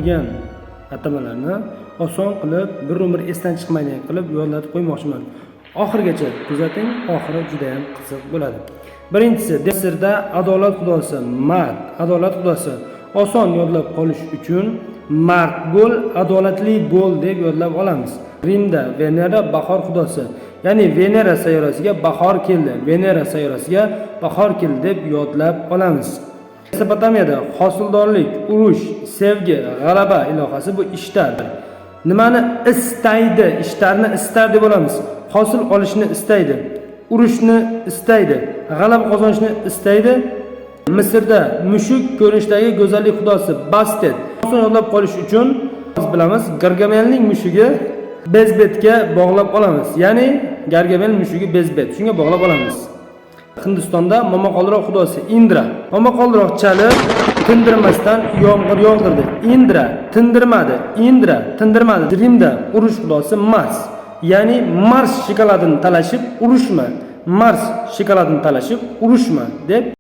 bo'lgan atamalarni oson qilib, bir umr esdan chiqmaydigan qilib yodlatib qo'ymoqchiman. Oxirigacha kuzating, oxiri juda ham qiziq bo'ladi. Birinchisi, Misrda adolat xudosi Mart, adolat xudosi. Oson yodlab qolish uchun mard bo'l, adolatli bo'l deb yodlab olamiz. Rimda Venera bahor xudosi, ya'ni Venera sayyorasiga bahor keldi, Venera sayyorasiga bahor keldi deb yodlab olamiz. Mesopotamiyada hosildorlik, urush, sevgi, g'alaba ilohasi bu Ishtar. Nimani istaydi? Ishtarni istar deb olamiz. Hosil olishni istaydi, urushni istaydi, g'alaba qozonishni istaydi. Misrda mushuk ko'rinishidagi go'zallik xudosi Bastet. Oson yodlab qolish uchun biz bilamiz, Gargamelning mushugi Bezbetga bog'lab olamiz. Ya'ni Gargamel mushugi Bezbet, shunga bog'lab olamiz. Hindistonda momaqaldiroq xudosi Indra. Momaqaldiroq chalib tindirmasdan yomg'ir yog'dirdi. Indra tindirmadi, Indra tindirmadi. Rimda urush xudosi Mars. Ya'ni Mars shokoladini talashib urushma. Mars shokoladini talashib urushma deb.